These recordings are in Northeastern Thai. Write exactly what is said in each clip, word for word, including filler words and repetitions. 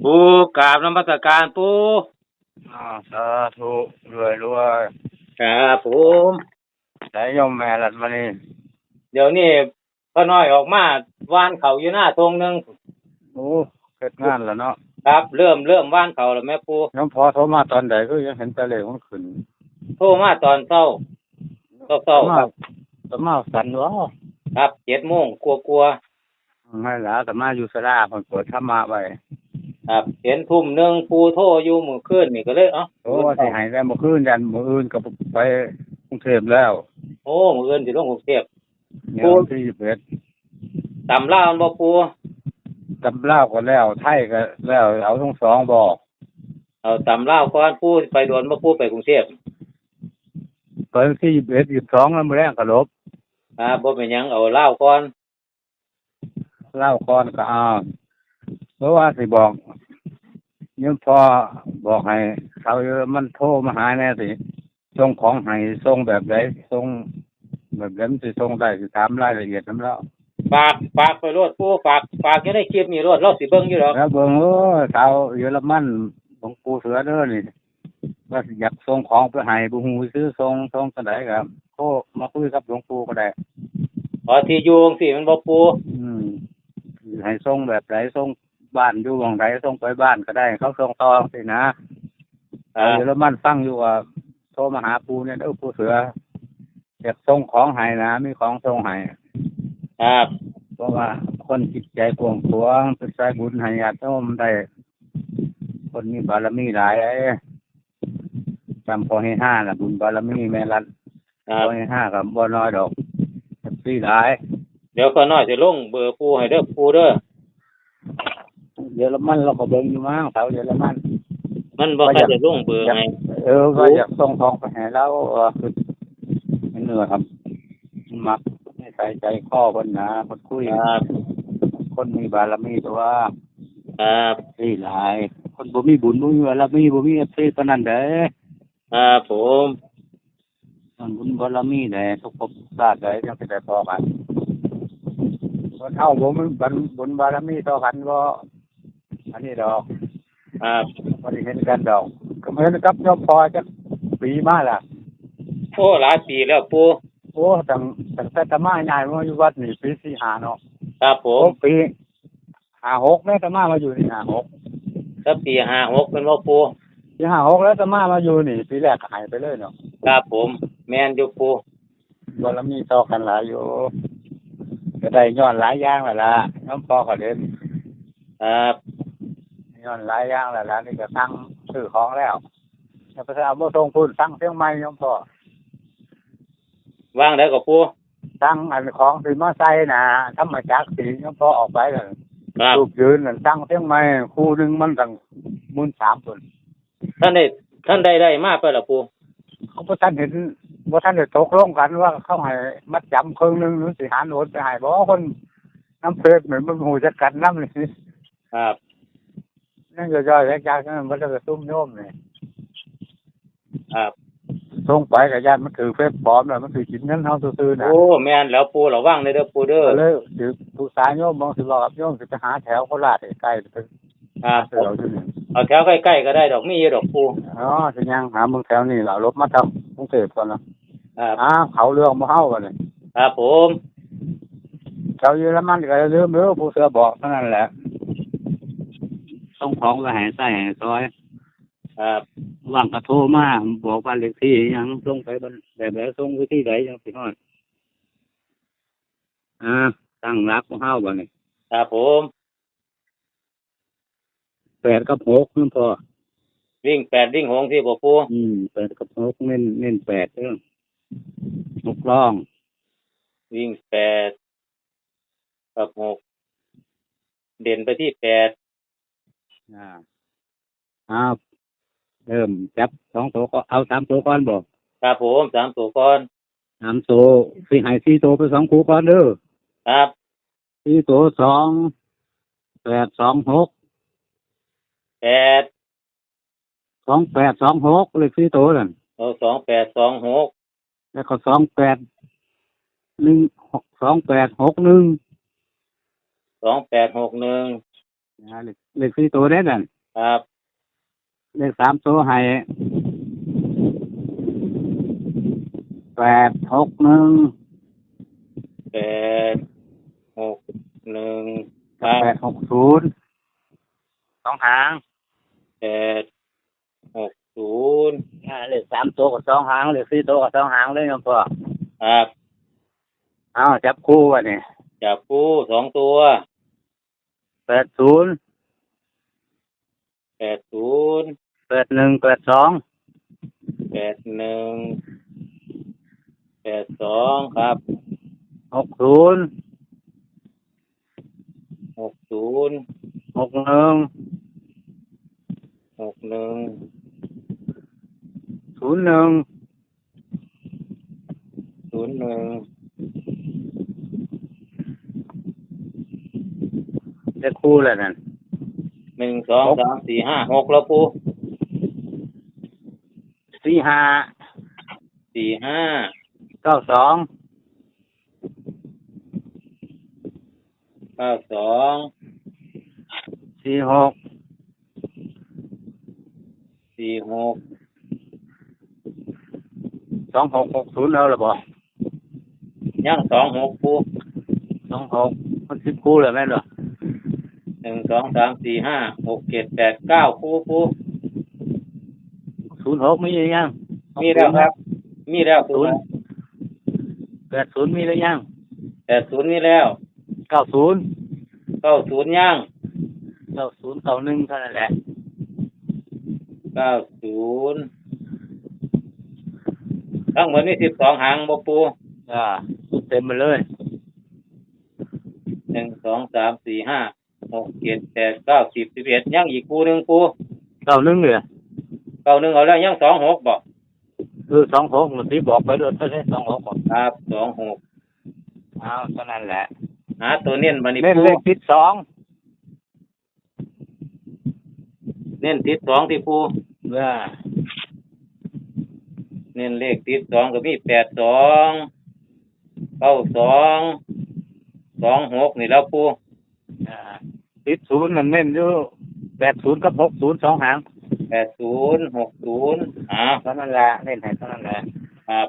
ปู่ กราบนมัสการปู่ อ่า สาธุ รวยรวย ครับผม ได้โยมแม่รัตน์มานี่ เดี๋ยวนี้พ่อน้อยออกมาหว่านข้าวอยู่หน้าทงหนึ่ง โอ้ เฮ็ดงานแล้วเนาะ ครับ เริ่ม เริ่มหว่านข้าวแล้วแม่ปู่ โยมพ่อโทรมาตอนใด คือยังเห็นแต่เลขมันขึ้น โทรมาตอนเช้า เช้าๆ ครับ ประมาณสันวะ ครับ เจ็ดโมงกว่าๆ ไม่ล่ะ อาตมาอยู่ศาลา เพิ่นเปิดธรรมะไว้ ครับ เห็นทุ่มหนึ่งปู่โทรอยู่มื้อคืนนี่ก็เลย เอ้า โอ้ สิให้แล้วมื้อคืน ยันมื้ออื่นก็ไปกรุงเทพฯแล้ว โอ้ มื้ออื่นสิลงกรุงเทพฯ เนี่ย ปู่ วันที่ยี่สิบเอ็ด ตำลาวบ่ปู่ ตำลาวก็แล้ว ไทยก็แล้ว เอาทั้งสองบ่ เอาตำลาวก่อน ปู่สิไปโดนบ่ปู่ ไปกรุงเทพฯ ไปวันที่ยี่สิบเอ็ด ยี่สิบสอง แล้วมื้อแลงก็หลบ ครับ บ่เป็นหยัง เอาลาวก่อน ลาวก่อนก็เอา เพราะว่าสิบอก โยมพ่อบอกให้เขาอยู่ มันโทรมาหาแน่สิ ส่งของให้ ส่งแบบใด ส่งแบบใด มันสิส่งได้ สิถามรายละเอียดนำลาว ฝาก ฝากไปโลดปู่ ฝาก ฝากอยู่ในคลิปนี่โลด ลาวสิเบิ่งอยู่ดอก แล้วเบิ่ง โอ้ย ชาวเยอรมัน หลวงปู่เสือเด้อนี่ ว่าสิอยากส่งของไปให้ บ่ฮู้สิส่ง ส่งจั่งใดก็โทรมาคุยกับหลวงปู่ก็ได้ ขอที่อยู่จั่งซี้แม่นบ่ปู่ อืม ให้ส่งแบบใด ส่งบ้านอยู่หม่องใด ส่งไปบ้านก็ได้ เขาส่งต่อจั่งซี้นะ ครับ เยอรมันฟังอยู่ว่า โทรมาหาปู่เนี่ย เออ ปู่เสือ อยากส่งของให้นะ มีของส่งให้ ครับ เพราะว่าคนจิตใจกว้างขวาง เป็นสายบุญให้ญาติโยมได้ คนมีบารมีหลาย จำพ่อให้ห้าน่ะ บุญบารมีแม่รัฐ ครับ พ่อให้ห้าก็บ่น้อยดอก เอฟซี หลาย เดี๋ยวข้าน้อยสิลงเบอร์ปู่ให้เด้อปู่เด้อ เยอรมันเราก็เบิ่งอยู่มั้ง สาวเยอรมัน มันบ่ ว่าอยาก ค่อยได้ลงเบอร์ อยาก ให้ เออ ว่าอยากส่งของไปให้ลาว เออ คือเหนือครับ มักนิสัยใจคอเพิ่นนะ เพิ่นคุย ครับ คนมีบารมีตัว ครับ ที่หลาย คนบ่มีบุญบ่มีบารมี บ่มีเอฟซีปานนั้นเด้ ครับผม มันบุญบารมีแหละ ทุกภพชาติใดจั่งสิได้พ้อกัน คนเฮาบ่มีบุญ บุญบารมีต่อกันบ่ อันนี้ดอก ครับ บ่ได้เห็นกันดอก ก็เหมือนกับโยมพ่อจักปีมาล่ะ โอ้ หลายปีแล้วปู่ โอ้ ตั้ง ตั้งแต่อาตมาย้ายมาอยู่วัดนี่ปีสี่ห้าเนาะ ครับผม โอ้ ปี ห้าหก แม่อาตมามาอยู่นี่ ห้าหก แต่ปีห้าหกแม่นบ่ปู่ ปีห้าหก แล้วอาตมามาอยู่นี่ ปีแรกก็หายไปเลยเนาะ ครับผม แม่นอยู่ปู่ บารมีต่อกันหลายอยู่ ก็ได้ย้อนหลายอย่างแล้วล่ะ น้ำพอก็เด่น ครับ ย้อนหลายอย่างแล้วล่ะ นี่ก็สั่งซื้อของแล้ว จะไปเอามาส่งพุ้น สั่งเชียงใหม่ น้ำพอ วางได้ก็ปู่ สั่งอันของที่มาใส่น่ะ ธรรมจักรสี น้ำพอออกไปน่ะ ครับ รูปยืนน่ะ สั่งเชียงใหม่ คู่หนึ่งมันตั้งหมื่นสามพุ้น ท่านได้ ท่านได้ได้มาไปล่ะปู่ เขาบ่ทันเห็น บ่ทันได้ตกลงกันว่าเขาให้มัดจำครึ่งหนึ่ง หรือสิหารโอนไปให้บ่ คนนำเฟซนี่มันฮู้จักกันนำนี่ ครับ นั่นก็ย่อยๆ จักๆ นั่นมันก็ซุ่มโยมนี่ ครับ ส่งไปก็ย้านมันถือเฟซปลอมแล้ว มันสิกินเงินเฮาซื่อๆ น่ะ โอ้ แม่นแล้วปู่ ระวังเด้อปู่เด้อ ก็เลยสิปรึกษาโยม บางสิบอกกับโยมสิไปหาแถวโคราชใกล้ๆ ครับ เดี๋ยวอยู่นี่ เอาแถวใกล้ๆก็ได้ดอก มีอยู่ดอกปู่ อ๋อ สิย่างหาเมืองแถวนี่ล่ะ หลบมาทางกรุงเทพฯก่อนนะ ครับ อ่า เขาเรื่องบ่เฮาบัดนี้ ครับผม แถวเยอรมันก็อย่าลืมเด้อ ผู้เสือบอกเท่านั้นแหละ ส่งของไปให้ใช้ให้สอย ครับ ว่างก็โทรมา บอกบ้านเลขที่หยัง ส่งไปบ้าน แบบใด ส่งวิธีใดจั่งสิฮอด อ่า ตั้งหลักของเฮาบัดนี้ ครับผม แปดกับหก นั่นพอ วิ่งแปดวิ่งหกสิบ่ปู่ อืม แปดกับหก เน้น เน้นแปดเด้อ หกรอง วิ่งแปดกับหก เด่นไปที่แปด อ่า ครับ เริ่มจับสองตัวก็เอาสามตัวก่อนบ่ ครับผม สามตัวก่อน สามตัว สิให้สี่ตัวไปสองคู่ก่อนเด้อ ครับ สี่ตัว สองแปดสองหก แปด สองแปดสองหก เลขสี่ตัวนั่น เอา สองแปดสองหก แล้วก็ สองแปดหนึ่ง สองแปดหกหนึ่ง สองแปดหกหนึ่ง นะ เลข เลขสี่ตัวเด้นั่น ครับ เลขสามตัวให้ แปดหกหนึ่ง แปดหกหนึ่ง ครับ แปดหกศูนย์ สองหาง แปดหกศูนย์ อ่า เลขสามตัวก็สองหาง เลขสี่ตัวก็สองหางเลยโยมพ่อ ครับ เอา จับคู่วะนี่ จับคู่สองตัว แปดศูนย์ แปดศูนย์ แปดหนึ่ง แปดสอง แปดหนึ่ง แปดสอง ครับ หกศูนย์ หกศูนย์ หกหนึ่ง หกหนึ่ง ศูนย์หนึ่ง ศูนย์หนึ่ง ได้คู่แล้วนั่น หนึ่ง สอง หก สาม สี่ ห้า หก แล้วปู่ สี่ห้า สี่ห้า เก้าสอง เก้าสอง สี่หก สี่หก สองหก หกศูนย์ เอาละบ่ ยัง สองหก ปู่ สองหก มันสิบคู่แล้วแม่นบ่ หนึ่ง สอง สาม สี่ ห้า หก เจ็ด แปด เก้า คู่ปู่ ศูนย์หก มีหรือยัง มีแล้วครับ มีแล้ว ศูนย์ แปดศูนย์ มีหรือยัง แปดศูนย์ มีแล้ว เก้าศูนย์ เก้าศูนย์ ยัง เก้าศูนย์ เก้าหนึ่ง เท่านั้นแหละ เก้าศูนย์ ทั้งหมดนี่ สิบสอง หางบ่ปู่ อ่า เต็มไปเลย หนึ่ง สอง สาม สี่ ห้า หก เจ็ด แปด เก้า สิบ สิบเอ็ด ยังอีกคู่หนึ่งปู่ เก้าหนึ่ง เลย เก้าหนึ่ง เอาแล้ว ยัง สองหก บ่ เออ สองหก มันสิบอกไปโลด เท่าไหร่ สองหก บ่ ครับ สองหก เอา เท่านั้นแหละ หาตัวเน้นบัดนี้ เน้น ปู่ เลขติดสอง เน้นติดสองติปู่ เออ เน้นเลขติดสองก็มี แปดสอง เก้าสอง สองหก นี่แล้วปู่ อ่า ติดศูนย์นั่นเน้นอยู่ แปดศูนย์ กับ หกศูนย์ สองหาง แปดศูนย์ หกศูนย์ อ่า เท่านั้นแหละ เน้นให้เท่านั้นแหละ ครับ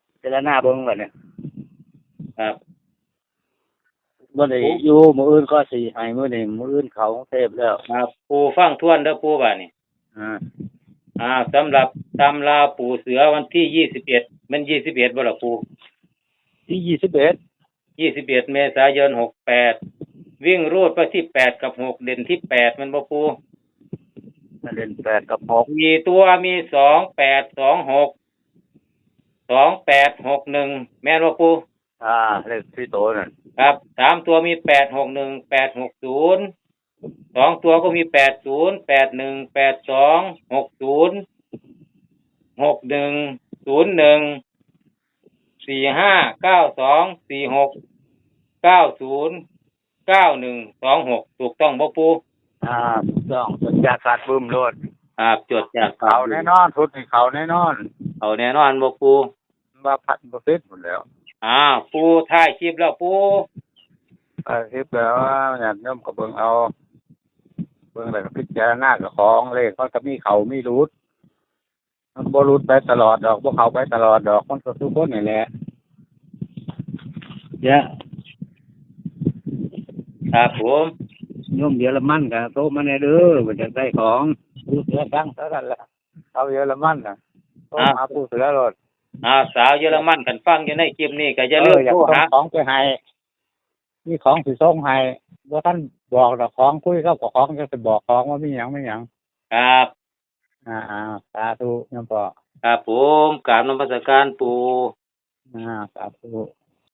พิจารณาเบิ่งบัดนี้ ครับ บ่ได้อยู่ มื้ออื่นก็สิให้ มื้อนี้ มื้ออื่นเข้ากรุงเทพฯแล้ว ครับ ปู่ฟังทวนเด้อปู่ บาดนี้ อ่า อ่า สำหรับตำราปู่เสือวันที่ ยี่สิบเอ็ด แม่น ยี่สิบเอ็ด บ่ล่ะปู่ ที่ ยี่สิบเอ็ด ยี่สิบเอ็ด เมษายน หกแปด วิ่งรูดไปที่ แปด กับ หก เด่นที่ แปด แม่นบ่ปู่ เด่น แปด กับ หก สี่ ตัวมี สองแปด สองหก สองแปด หกหนึ่ง แม่นบ่ปู่ อ่า เลขสี่ตัวนั่น ครับ สามตัวมี แปดหกหนึ่ง แปดหกศูนย์ สองตัวก็มี แปดศูนย์ แปดหนึ่ง แปดสอง หกศูนย์ หกหนึ่ง ศูนย์หนึ่ง สี่ห้า เก้าสอง สี่หก เก้าศูนย์ เก้าหนึ่ง สองหก ถูกต้องบ่ปู่ อ่า ถูกต้อง จวดจ้าดฟาดบึ้มโลด ครับ จวดจ้าดฟาดบึ้ม เข้าแน่นอน ชุดนี้เข้าแน่นอน เข้าแน่นอนบ่ปู่ ว่าพันเปอร์เซ็นต์ พู้นแหล้ว อ้าว ปู่ท้ายคลิปแล้วปู่ ท้ายคลิปแล้ว ญาติโยมก็เบิ่งเอา เบิ่งแล้วก็พิจารณากับของ เลขมันก็มีเข้ามีหลุด มันบ่หลุดไปตลอดดอก บ่เข้าไปตลอดดอก มันก็ทุกคนนี่แหละ เดี๋ยว ครับผม โยมเยอรมันก็โทรมาแน่เด้อ ว่าอยากได้ของ ปู่เสือสั่งเท่านั้นล่ะ เอาเยอรมันน่ะ โทรหาปู่เสือโลด อ่า สาวเยอรมันคันฟังอยู่ในคลิปนี้ก็อย่าลืม เออ อยาก โทรหา ส่งของไปให้ มีของสิส่งให้ บ่ทันบอกดอก ของคุยกับเจ้าของ จั่งสิบอกของว่ามีหยัง มีหยัง ครับ อ่า อ่า สาธุโยมพ่อ ครับผม กราบนมัสการปู่ อ่า สาธุ